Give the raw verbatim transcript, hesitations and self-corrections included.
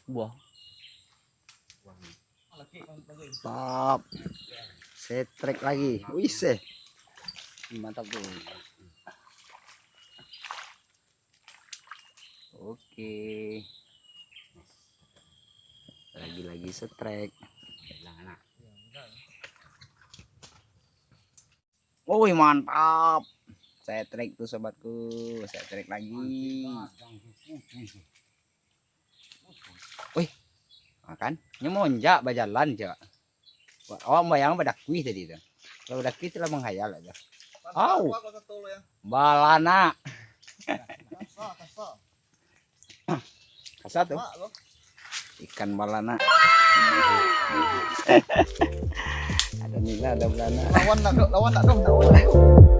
Buah. Mantap. Setrek lagi. Wih, seh. Mantap tu. Oke. Lagi-lagi setrek. Wih, mantap. Setrek tu, sobatku. Setrek lagi. Wih, makan. Nyo monjak bajalan, cak. Awak bayang badakuih tadi tu. Kalau badakuih tu lah menghayal aja. Au. Balanak. Kasar tu. Ikan balanak. Ada nila, ada balanak. Lawan nak, lawan nak dong, lawan nak dong.